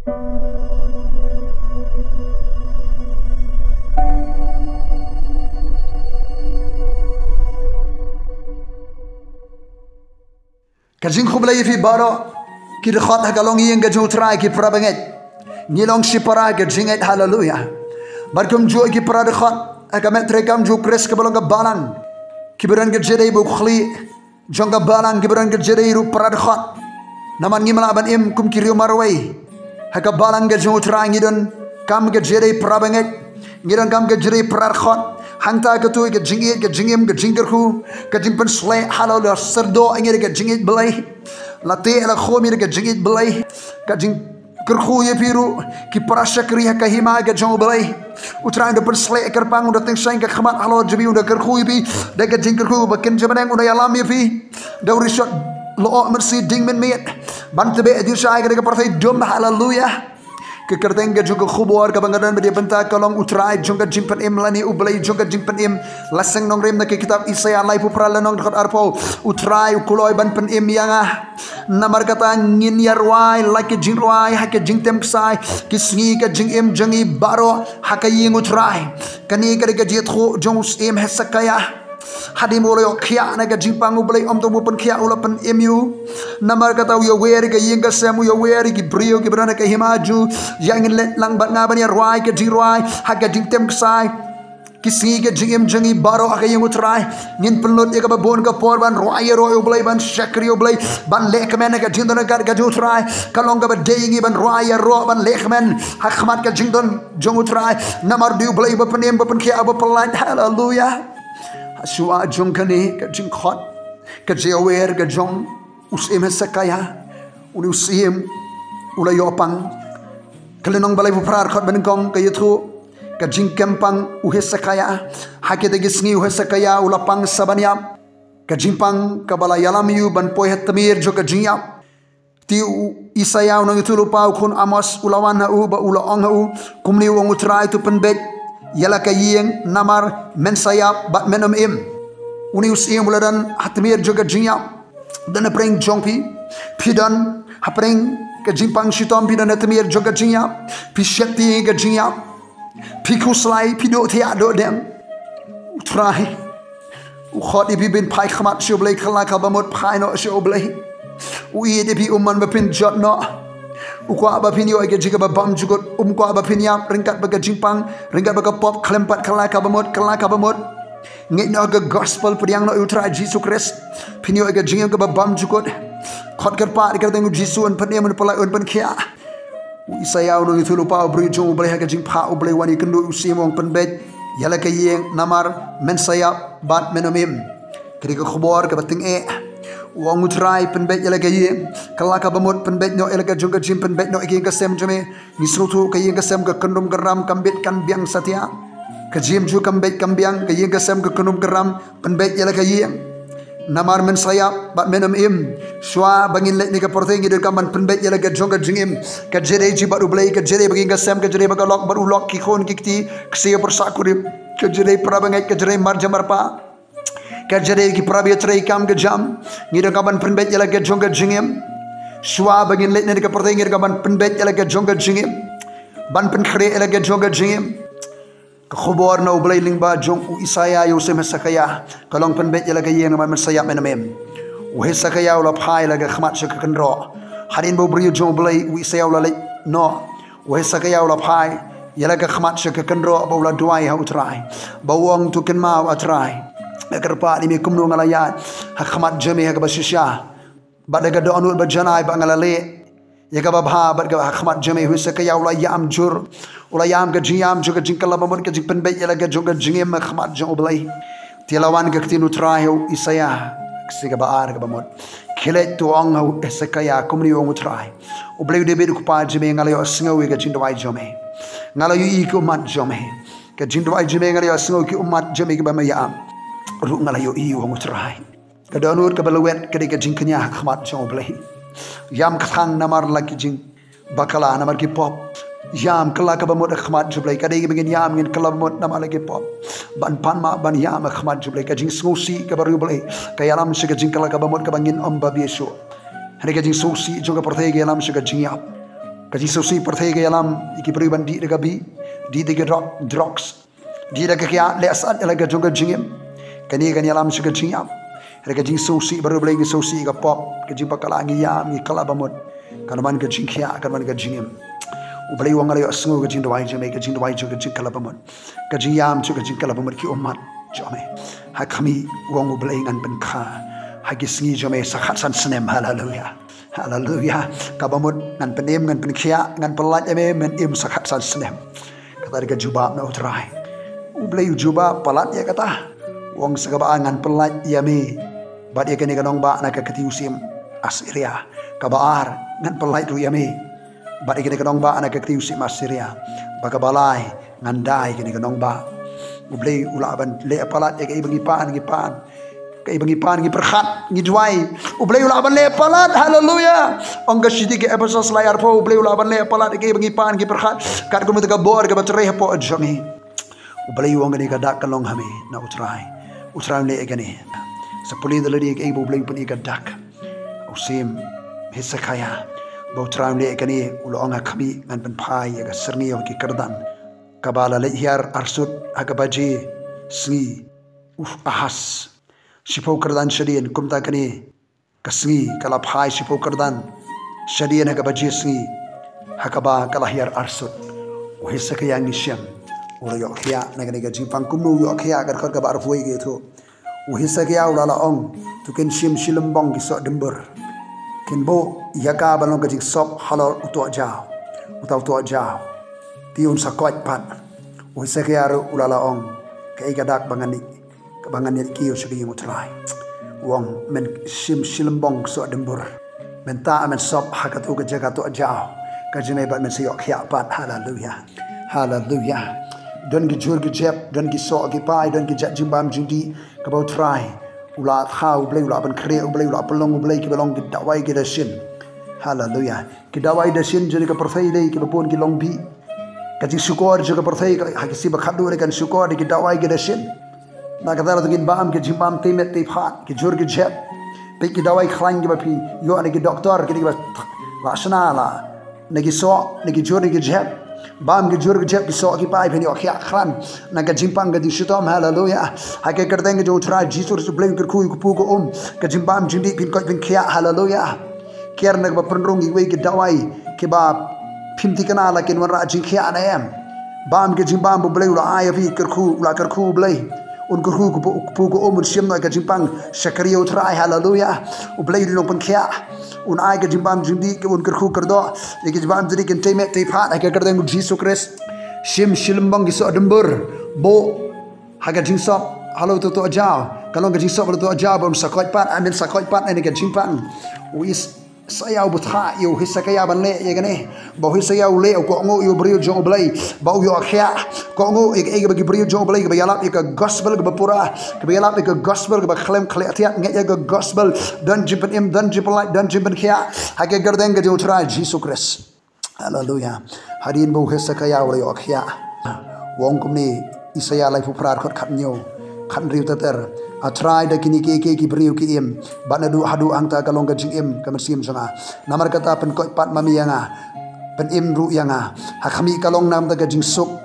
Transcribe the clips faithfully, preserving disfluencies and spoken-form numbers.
Ka jingkhublei ïa phi baroh ki dkhot ha ka longïing ka jong U Trai, ki para bangeit. Ngi long shipara ka jingngeit, haleluya. Bad kumjuh ki para dkhot ha ka met treikam jong U Khrist kaba long ka balang, kiba don ka jingïadei bad u khlieh jong ka balang, kiba don ka jingïadei ruh para dkhot. Namar ngim lah ban im kum ki riew marwei ha ka balang ka jong U Trai, ngi donkam ka jingïadei para bangeit, ngi donkam ka jingïadei para dkhot. Hangta katto ka jingïeit, ka jingim, ka jingkyrkhu, ka jingpynsleh, haleluya, syrdoh ïa ngi da ka jingïeit Blei. La teh la khum ïa ngi da ka jingïeit Blei. Ka jingkyrkhu ïa phi ruh, ki para shakri ha ka hima ka jong U Blei. U Trai un da pynsleh kyrpang, un da tyngshaiñ ka khmat halor jong phi, un da kyrkhu ïa phi da ka jingkyrkhu ba kynja bneng, un da ïalam ïa phi da u rishot lyoh mynsiem ding mynmiet ban tbeh jingshai ka da ka pyrthei dum, haleluya. Ka kyrteng ka jong ka khubor kaba nga don bad ïa bynta ka long U Trai jong ka jingpynim lane U Blei jong ka jingpynim. La seng nongrim na ka kitab Isaïah laiphew phra lynnong dkhot arphew. U Trai u kloi ban pynim ïa nga. Namar kata ngin ïa rwai la ki jingrwai ha ki jingtem ksai, ki sngi ka jingim jong ngi baroh ha ka ïing U Trai. Kane ka dei ka jingïathuh jong u syiem Hesekiah. Hadien ba u la ïoh khiah na ka jingpang U Blei, ym tang ba u pynkhiah, u la pynim ïa u. Namar kata u ïawer ïa ka ïing ka sem, u ïawer ïa ki briew kiba don ha ka hima jong u. Ïa ngin leit lang bad nga ban ïa rwai ka jingrwai ha ka jingtem ksai, ki sngi ka jingim jong ngi baroh ha ka ïing U Trai. Ngin pynlut ïa kaba bun ka por ban rwai ïaroh ïa U Blei, ban shakri ïa U Blei, ban lehkmen ha ka jingdon ryngkat ka jong U Trai. Ka long kaba dei ïa ngi ban rwai ïaroh, ban lehkmen ha khmat ka jingdon jong U Trai. Namar u dei U Blei ba pynim, ba pynkhiah, ba pynlait. Haleluya. Shuwa jong kane ka jingkhot, ka jingïawer ka jong u syiem Hesekiah, une u syiem u la ïoh pang. Ka lynnong ba laiphew phra dkhot ba nyngkong ka ïathuh ka jingkem pang u Hesekiah. Ha kita ki sngi u Hesekiah u la pang sa ban ïap. Ka jingpang kaba la ïalam ïa u ban poi ha tmier jong ka jingïap. Te u Isaïah u nongïathuhlypa u khun Amoz u la wan ha u bad u la ong ha u, kumne u ong U Trai, to pynbeit ïa la ka ïing, namar men sa ïap bad men ym im. Une u syiem u la don ha tmier jong ka jingïap. Don hapdeng jong phi, phi don hapdeng ka jingpang shitom, phi don ha tmier jong ka jingïap, phi sheptieng ïa ka jingïap. Phi khuslai, phi duh thiah duh dem. U Trai u khot ïa phi ban phai khmat sha U Blei, kylla kaba mut phai noh sha U Blei. U ïeit ïa phi, um man ba phin jot noh. U kwah ba phin ïoh ïa ka jingim kaba bymjukut, um kwah ba phin ïap ryngkat bad ka jingpang, ryngkat bad ka pop khlem pat, kylla kaba mut, kylla kaba mut. Ngeit noh ka gospel, pdiang noh ïa U Trai Jisu Khrist, phin ïoh ïa ka jingim kaba bymjukut. Khot kyrpad ïa ka kyrteng U Jisu, un pynim, un pynlait, un pynkhiah. U Isaïah u nongïathuhlypa, u briew jong U Blei ha ka jingphah U Blei, wan ïakynduh u syiem, u ong pynbeit ïa la ka ïing namar men sa ïap bad men ym im. Ka dei ka khubor kaba tyngeh. U ong U Trai, pynbeit ïa la ka ïing, kylla kaba mut, pynbeit noh ïa la ka jong ka jingim, pynbeit noh ïa ka ïing ka sem jong me. Ngi sngewthuh ka ïing ka sem ka kyndum kynram, kam bit kam biang satia. Ka jingim jong u kam bit kam biang, ka ïing ka sem ka kyndum kynram, pynbeit ïa la ka ïing. Namar men sa ïap bad men ym im. Shuwa ba ngin leit na ka pyrthei ngi donkam ban pynbeit ïa la ka jong ka jingim. Ka jingïadei jong ngi bad U Blei, ka jingïadei bad ka ïing ka sem, ka jingïadei bad ka lok bad u lok, ki khun ki kti, ksiew pyrshah kurim, ka jingïadei para bangeit, ka jingïadei marjan marpa, ka jingïadei ki para ba ïatrei kam ka jam. Ngi donkam ban pynbeit ïa la ka jong ka jingim. Shuwa ba ngin leit na ka pyrthei ngi donkam ban pynbeit ïa la ka jong ka jingim, ban pynkhreh ïa la ka jong ka jingim. Ka khubor na U Blei lyngba jong u Isaïah ïa u syiem Hesekiah ka long pynbeit ïa la ka ïing namar men sa ïap men ym im. U Hesekiah u la phai ïa la ka khmat sha ka kynroh. Hadien ba u briew jong U Blei u Isaïah u la leit noh, u Hesekiah u la phai ïa la ka khmat sha ka kynroh bad u la duwai ha U Trai, bad u ong, to kynmaw ah Trai, nga kyrpad ïa me kumno nga la ïaid ha khmat jong me ha kaba shisha, bad da ka dohnud ba janai bad nga la leh ïa kaba bha bad kaba ha khmat jong me. U Hesekiah u la ïam jur, u la ïam ka jingïam jong ka jingkylla ba mut, ka jingpynbeit ïa la ka jong ka jingim ha khmat jong U Blei. Te la wan ka ktien U Trai ha u Isaïah, ka sngi kaba ar kaba mut. Khie leit, to ong ha u Hesekiah, kumne u ong U Trai, U Blei u Dabid u kpa jong me, nga la ïohsngew ïa ka jingduwai jong me. Nga la ïohi ki ummat jong me. Ka jingduwai jong me nga la ïohsngew ki ummat jong me kiba me ïam ruh nga la ïohi, u ong U Trai. Ka dohnud kaba lwet ka dei ka jingkñia ha khmat jong U Blei. Ïam kthang namar la ki jingbakla, namar ki pop. Ïam kylla kaba mut ha khmat jong U Blei. Ka dei ba ngin ïam, ngin kylla ba mut namar la ki pop, ban pan map ban ïam ha khmat jong U Blei. Ka jingsngewsih kaba riewblei ka ïalam sha ka jingkylla kaba mut kaba ngin ym babe shuh. Hynrei ka jingsngewsih jong ka pyrthei ka ïalam sha ka jingïap. Ka jingsngewsih pyrthei ka ïalam ïa ki briew ban dih da ka bih, dih da ki drug, drugs, dih da ka kiad, leh sat ïa la ka jong ka jingim. Kane kan ïalam sha ka jingïap. Hynrei ka jingsngewsih baroh, U Blei, ngi sngewsih ïa ka pop, ka jingpakala, ngi ïam, ngi kylla bamut. Kan wan ka jingkhiah, kan wan ka jingim. U Blei u ong, nga la ïohsngew ka jingduwai jong me, ka jingduwai jong, ka jingkylla bamut, ka jingïam jong, ka jingkylla bamut ki ummat jong me. Ha khmih, u ong U Blei, ngan pynkha ha ki sngi jong me sa khatsan snem. Haleluya. Haleluya. Kaba mut ngan pynim, ngan pynkhiah, ngan pyllait ïa me, men im sa khatsan snem. Kata dei ka jubab na U Trai. U Blei u jubab palat ïa kata. U ong sa kaba ar, ngan pyllait ïa me bad ïa kane ka nongbah na ka kti u syiem Assyria. Kaba ar, ngan pyllait ruh ïa me bad ïa kane ka nongbah na ka kti u syiem Assyria. Bad kaba lai, ngan da ïa kane ka nongbah. U Blei u lah ban leh palat ïa kaei ba ngi pan, ngi pan. Kaei ba ngi pan, ngi pyrkhat, ngi duwai, U Blei u lah ban leh palat. Haleluya. Ong ka shithi ka Ephesos lai arphew, U Blei u lah ban leh palat ïa kaei ba ngi pan, ngi pyrkhat, katkum kata ka bor kaba trei hapoh jong ngi. U Blei u ong kane ka dak kan long ha me na U Trai. U Trai un leh ïa kane. Sa pule da lade kaei ba U Blei u pyni ka dak. U syiem Hesekiah, ba U Trai un leh ïa kane, u la ong, ha khmih, ngan pynphai ïa ka syrngiew ha ki kyrdan kaba la leit hiar arsut ha ka baje sngi u Ahaz. Shiphew kyrdan shadien, kumta kane ka sngi ka la phai shiphew kyrdan shadien ha ka baje sngi, ha kaba ka la hiar arsut. U Hesekiah, ngi shem, u la ïoh khiah na kane ka jingpang. Kumno u ïoh khiah? Ka dkhot kaba arphew wei ka ïathuh, u Hesekiah u la lah ong, to kin shim shi lymbong ki soh dymbur, kin buh ïa ka ban long ka jingsop halor uto u jaw, uta uto u jaw, te un sa koit pat. U Hesekiah ruh u la lah ong, kaei ka dak ba ngan ïa, ba ngan ïa kiew sha ka ïing U Trai? U ong, men shim shi lymbong ki soh dymbur. Mynta men sop ha kato ka jaka, to u jaw, ka jong me, bad men sa ïoh khiah pat. Haleluya. Haleluya. Don ki jhur ki jhep, don ki soh ki pai, don ki jait jingbam jingdih kaba U Trai u la thaw, U Blei u la pynkhreh, U Blei u la pynlong, U Blei, kiba long ki dawai ki dashin. Haleluya. Ki dawai dashin jong ka pyrthei dei kiba bun ki long bih. Ka jingshukor jong ka pyrthei, ka, ha ki sngi ba khatduh dei kan shukor da ki dawai ki dashin. Na kata ruh ngin bam ki jingbam tei met tei phad, ki jhur ki jhep. Peit ki dawai khlaiñ kiba phi ïoh na ki doktor, kine kiba la shna la na ki soh, na ki jhur, na ki jhep. Bam ki jhur ki jhep, ki soh ki pai, phin ïoh khiah khlaiñ na ka jingpang, ka jingshitom. Haleluya. Ha ka kyrteng ka jong U Trai Jisu Khrist, U Blei un kyrkhu ïa u kpu ka um, ka jingbam jingdih phin koit phin khiah. Haleluya. Kiar na kaba pynrung iwei ki dawai kiba phim thikna la kin wanrah jingkhiah ne em. Bam ki jingbam ba U Blei u la ai ïa phi, kyrkhu, u la kyrkhu U Blei. Un kyrkhu ka pu-, kpu ka um, un shim noh ïa ka jingpang sha ka ri U Trai. Haleluya. U Blei u dei u nongpynkhiah. Un ai ka jingbam jingdih, ka un kyrkhu kyrdoh ïa ka jingbam jingdih kin tei met tei phad ha ka kyrteng U Jisu Khrist. Shim shi lymbong ki soh dymbur, buh ha ka jingsop halor uto uto u jaw, ka long ka jingsop halor uto uto u jaw, ba un sa koit pat. Amen. Sa koit pat na kane ka jingpang. U Is- Isaiah u bthah ïa u Hesekiah ban leh ïa kane. Ba u Hesekiah u leh, u kohnguh ïa u briew jong U Blei ba u ïoh khiah. Kohnguh ïa kaei kaba ki briew jong U Blei kiba ïalap ïa ka gospel kaba pura, kiba ïalap ïa ka gospel kaba khlem khleh thiat, ngeit ïa ka gospel, don jingpynim, don jingpyllait, don jingpynkhiah ha ka kyrteng ka jong U Trai Jisu Khrist. Haleluya. Hadien ba u Hesekiah u la ïoh khiah, u ong kumne, Isaiah laiphew phra, dkhot khathynñiew, khathynriew ter ter. A Trai, da kine kiei kiei ki briew ki im, bad naduh haduh hangta ka long ka jingim ka mynsiem jong nga. Namar kata pynkoit pat ma me ïa nga, pynim ruh ïa nga. Ha khmih, ka long namar ka jingsuk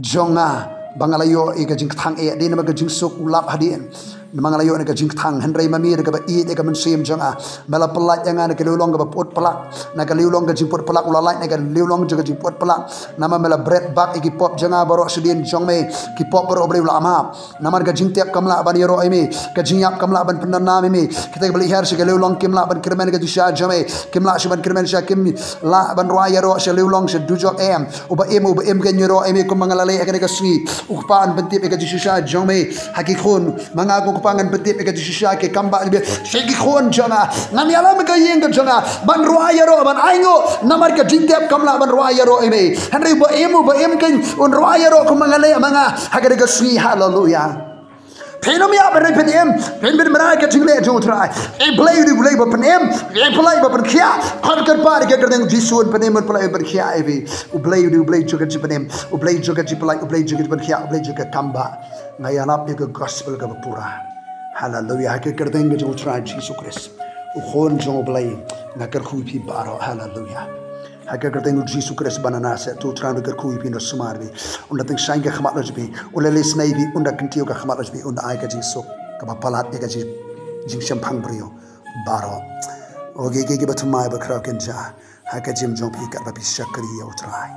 jong nga ba nga la ïoh ïa ka jingkthang eh, dei namar ka jingsuk u lap hadien. Namar nga la ïoh na ka jingkthang, hynrei ma me da kaba ïeit ïa ka mynsiem jong nga, me la pyllait ïa nga na ka liwlong kaba put pylak, na ka liwlong ka jingput pylak, u la lait na ka liwlong jong ka jingput pylak. Namar me la bret bak ïa ki pop jong nga baroh shadien jong me, ki pop baroh U Blei u la map. Namar ka jingtep kam lah ban ïaroh ïa me, ka jingïap kam lah ban pyndonnam ïa me. Kita kiba leit hiar sha ka liwlong kim lah ban kyrmen ka jingshisha jong me, kim lah shuh ban kyrmen shisha, kim lah ban rwai ïaroh sha liwlong, sha dujok, em. Uba im, uba im kan ïaroh ïa me, kumba nga la leh ha kane ka sngi. U Kpa, un pyntip ïa ka jingshisha jong me ha ki khun. Ma nga ko Kpa ngan pyntip ïa ka jingshisha, ki kam ba, sha ki khun jong nga. Ngan ïalam ïa ka ïing ka jong nga ban rwai ïaroh, ban ainguh. Namar ka jingtep kam lah ban rwai ïaroh ïa me. Hynrei uba im, uba im kan un rwai ïaroh kumba nga leh, ma nga, ha kane ka sngi. Haleluya. Phin ym ïap hynrei phin im, phin bit mrai ka jingleh jong U Trai. U Blei u dei U Blei ba pynim, u pyllait ba pynkhiah. Khot kyrpad ha ka kyrteng Jisu, un pynim, un pyllait, un pynkhiah ïa phi. U Blei u dei U Blei jong ka jingpynim, U Blei jong ka jingpyllait, U Blei jong ka jingpynkhiah, U Blei jong ka kam ba. Nga ïalap ïa ka gospel kaba pura. Haleluya. Ha ka kyrteng ka jong U Trai Jisu Khrist, U Khun jong U Blei, nga kyrkhu ïa phi baroh. Haleluya. Ha ka kyrteng u Jisu Khrist ba na Nasareth, to U Trai un da kyrkhu ïa phi, un da sumar ïa phi, un da tyngshaiñ ka khmat lajong jong phi, un da leh snei ïa phi, un da kyntiew ka khmat lajong jong phi, un da ai ka jingsuk kaba palat ïa ka jing, jingshemphang briew baroh. O ki, ki, ki ba thymmai ba khraw, kin jia ha ka jingim jong phi katba phi shakri ïa U Trai.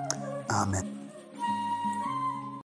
Amen.